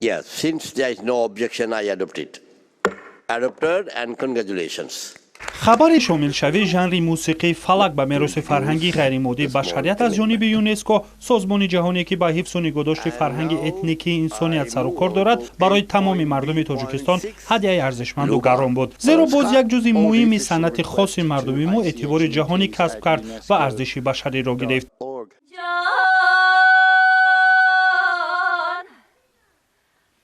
Yes, since there is no objection, I adopt it. Adopted and congratulations. Хабари шомилшавии жанри мусиқии фалак ба мероси фарҳангии ғайримоддии башарият аз ҷониби ЮНЕСКО, созмони ҷаҳоне, ки ба ҳифзу нигоҳдошти фарҳанги этникии инсоният сару кор дорад, барои тамоми мардуми Тоҷикистон ҳадияи арзишманду гарон буд, зеро боз як ҷузъи муҳими санъати хоси мардуми мо эътибори ҷаҳонӣ касб кард ва арзиши башариро гирифт. Org. جان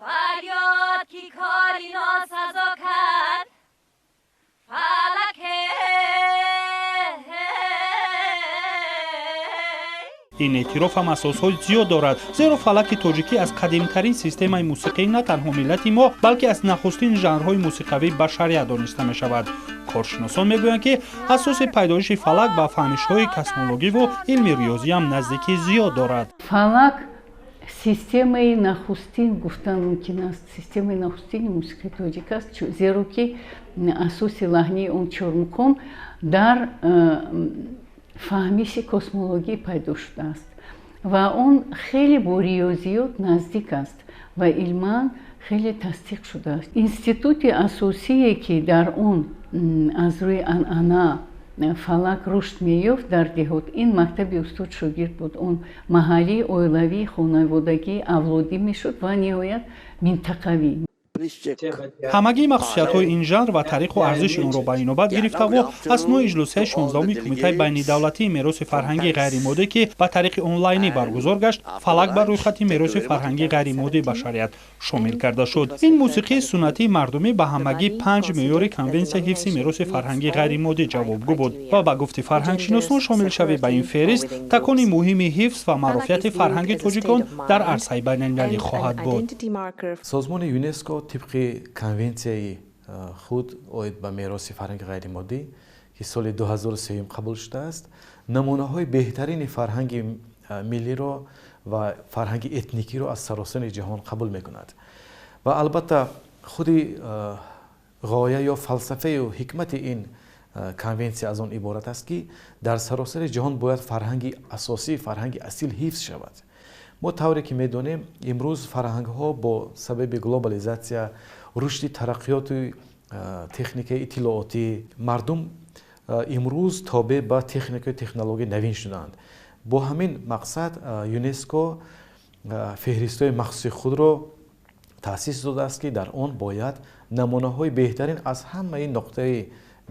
فریاد کی کاری ناسزا کرد فلک. Ин эътироф ҳам асосҳои зиёд дорад, зеро фалаки тоҷикӣ аз қадимтарин системаи мусиқӣ на танҳо миллати мо, балки аз нахустин жанрҳои мусиқавии башарият дониста мешавад. Коршиносон мегӯянд, ки асоси пайдоиши фалак ба фаҳмишҳои космологиву илми риёзиам наздикии зиёд дорад. Фалак системаи нахустин гуфтан мумкин аст, системаи нахустини мусиқии тоҷик аст, зеро ки асоси лаҳнии он чормуқом дар фаҳмиши космологӣ пайдо шудааст ва он хеле бо риёзиёт наздик аст ва илман хеле тасдиқ шудааст. Институти асосие, ки дар он аз рӯи анъана фалак рушд меёфт дар деҳот, ин мактаби устод шогирд буд. Он маҳаллӣ, оилавӣ, хонаводагӣ, авлодӣ мешуд ва ниҳоят минтақавӣ. Please check. Ҳамагии махсусиятҳои ин жанр ва таъриху арзиши онро ба инобат гирифтаву аснои иҷлосияи 16-уми Кумитаи байнидавлатии мероси фарҳангии ғайримоддӣ, ки ба тариқи онлайнӣ баргузор гашт, фалак ба рӯйхати мероси фарҳангии ғайримоддии башарият шомил карда шуд. Ин мусиқии суннатии мардумӣ ба ҳамагӣ панҷ меъёри Конвенсияи ҳифзи мероси фарҳангии ғайримоддӣ ҷавобгӯ буд ва ба гуфти фарҳангшиносон, шомилшавӣ ба ин феҳрист такони муҳими ҳифз ва маъруфияти фарҳанги тоҷикон дар арсаи байналмилалӣ хоҳад буд. Созмони ЮНЕСКО тибқи конвенсияи худ оид ба мероси фарҳанги ғайримоддӣ, ки соли 2003 қабул шудааст, намунаҳои беҳтарини фарҳанги миллиро ва фарҳанги этникиро аз саросари ҷаҳон қабул мекунад. Ва албатта, худи ғоя ё фалсафаю ҳикмати ин конвенсия аз он иборат аст, ки дар саросари ҷаҳон бояд фарҳанги асосӣ, фарҳанги асил ҳифз шавад. Мо тавре ки медонем, имрӯз фарҳангҳо бо сабаби глобализатсия, рушди тараққиёти техникаи иттилоотӣ, мардум имрӯз тобеъ ба техникаю технологияи навин шудаанд. Бо ҳамин мақсад ЮНЕСКО феҳристҳои махсуси худро таъсис додааст, ки дар он бояд намунаҳои беҳтарин аз ҳамаи нуқтаи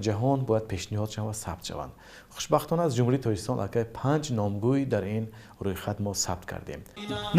ҷаҳон бояд пешниҳод шаванд ва сабт шаванд. Хушбахтона, аз Ҷумҳурии Тоҷикистон аллакай панҷ номгӯй дар ин рӯйхат мо сабт кардем.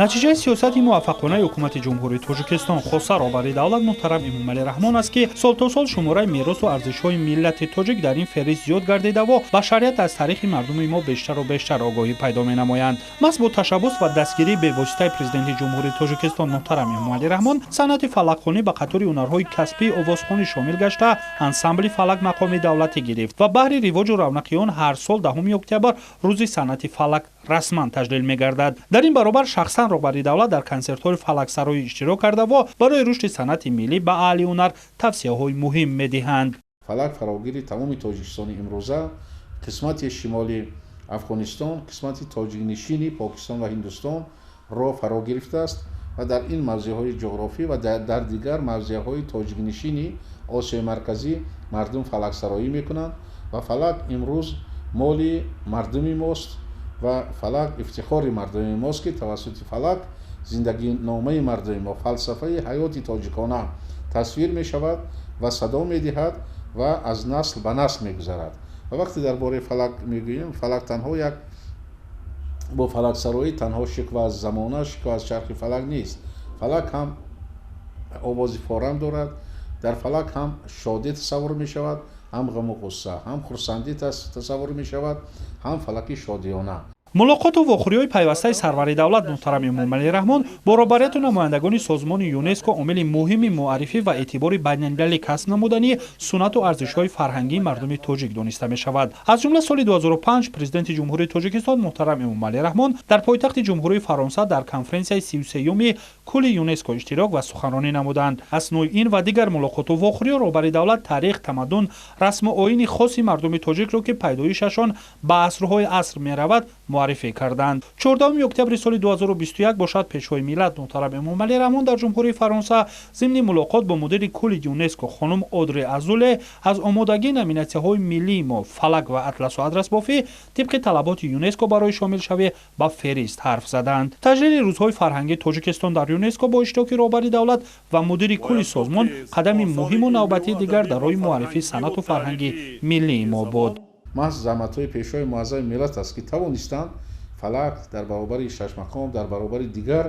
Натиҷаи сиёсати муваффақонаи ҳукумати Ҷумҳурии Тоҷикистон, хоса роҳбари давлат муҳтарам Эмомалӣ Раҳмон аст, ки сол то сол шумораи меросу арзишҳои миллати тоҷик дар ин феҳрист зиёд гардидаву башарият аз таърихи мардуми мо бештару бештар огоҳӣ пайдо менамоянд. Маҳз бо ташаббус ва дастгирии бевоситаи Президенти Ҷумҳурии Тоҷикистон муҳтарам Эмомалӣ Раҳмон санъати фалакхонӣ ба қатори ҳунарҳои касбии овозхонӣ шомил гашта, ансамбли фалак мақоми давлатӣ гирифт ва баҳри ривоҷу равнақи он ҳар сол 10 октябр рӯзи санъати фалак расман таҷлил мегардад. Дар ин баробар шахсан роҳбари давлат дар консертҳои фалаксароӣ иштирок кардаву барои рушди санъати миллӣ ба аҳли ҳунар тавсияҳои муҳим медиҳанд. Фалак фарогири тамоми Тоҷикистони имрӯза, қисмати шимоли Афғонистон, қисмати тоҷикнишини Покистон ва Ҳиндустонро фаро гирифтааст ва дар ин мавзеъҳои ҷуғрофӣ ва дар дигар мавзеъҳои тоҷикнишини Осиёи Марказӣ мардум фалаксароӣ мекунанд. Ва фалак имрӯз моли мардуми мост ва фалак ифтихори мардуми мост, ки тавассути фалак зиндагиномаи мардуми мо, фалсафаи ҳаёти тоҷикона тасвир мешавад ва садо медиҳад ва аз насл ба насл мегузарад. Ва вақте дар бораи фалак мегӯем, фалак танҳо як бо фалаксароӣ танҳо шиква аз замона, шиква аз чархи фалак нест. Фалак ҳам овози форам дорад, дар фалак ҳам шодӣ тасаввур мешавад, ҳам ғаму ғусса, ҳам хурсандӣ тасаввур мешавад, ҳам фалаки шодиёна. Мулоқоту вохӯриҳои пайвастаи сарвари давлат муҳтарам Эмомалӣ Раҳмон бо роҳбарияту намояндагони созмони ЮНЕСКО омили муҳими муаррифӣ ва эътибори байналмилалӣ касб намудани суннату арзишҳои фарҳангии мардуми тоҷик дониста мешавад. Аз ҷумла соли 2005 Президенти Ҷумҳурии Тоҷикистон муҳтарам Эмомалӣ Раҳмон дар пойтахти Ҷумҳурии Фаронса дар конференсияи 33-юми кулли ЮНЕСКО иштирок ва суханронӣ намуданд. Аснои ин ва дигар мулоқоту вохӯриҳо роҳбари давлат таърих, тамаддун, расму оини хоси мардуми тоҷикро, ки пайдоишашон ба асрҳои аср меравад, муаррифӣ карданд. 14 октябри соли 2021 бошад, Пешвои миллат муҳтарам Эмомалӣ Раҳмон дар Ҷумҳурии Фаронса зимни мулоқот бо мудири кулли ЮНЕСКО хонум Одри Азуле аз омодагии номинатсияҳои миллии мо «Фалак» ва «Атласу адрасбофӣ» тибқи талаботи ЮНЕСКО барои шомилшавӣ ба феҳрист ҳарф заданд. Таҷлили рӯзҳои фарҳангии Тоҷикистон дар ЮНЕСКО бо иштироки роҳбари давлат ва мудири кулли созмон қадами муҳиму навбатии дигар дар роҳи муаррифии санъату фарҳанги миллии мо буд. Маҳз заҳматҳои Пешвои муаззами миллат аст, ки тавонистанд фалак дар баробари шашмақом, дар баробари дигар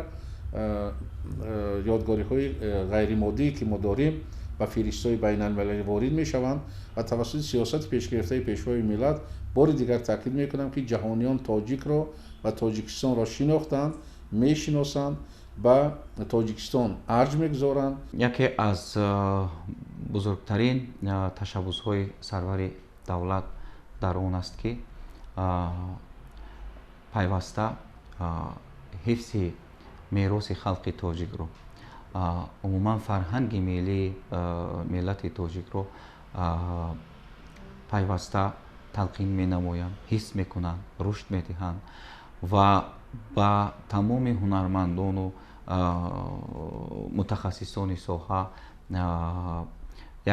ёдгориҳои ғайримоддие, ки мо дорем, ба феҳристҳои байналмилалӣ ворид мешаванд. Ва тавассути сиёсати пешгирифтаи Пешвои миллат бори дигар таъкид мекунам, ки ҷаҳониён тоҷикро ва Тоҷикистонро шинохтанд, мешиносанд, ба Тоҷикистон арҷ мегузоранд. Яке аз бузургтарин ташаббусҳои сарвари давлат дар он аст, ки пайваста ҳифзи мероси халқи тоҷикро, умуман фарҳанги миллии миллати тоҷикро пайваста талқин менамоянд, ҳис мекунанд, рушд медиҳанд ва ба тамоми ҳунармандону мутахассисони соҳа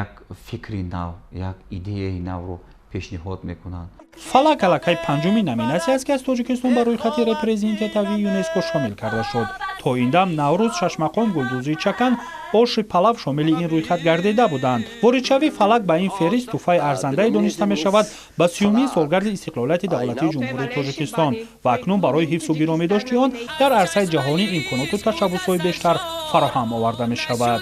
як фикри нав, як идеяи навро пешниҳод мекунанд. «Фалак» аллакай панҷуми номинатсия аст, ки аз Тоҷикистон ба рӯйхати репрезентативии ЮНЕСКО шомил карда шуд. То ин дам Наврӯз, Шашмақом, гулдӯзии чакан, оши палав шомили ин рӯйхат гардида буданд. Воридшавии «Фалак» ба ин феҳрист тӯҳфаи арзандае дониста мешавад ба 30-умин солгарди истиқлолияти давлатии Ҷумҳурии Тоҷикистон ва акнун барои ҳифзу гиромӣ дошти он дар арсаи ҷаҳонӣ имконоту ташаббусҳои бештар фароҳам оварда мешавад.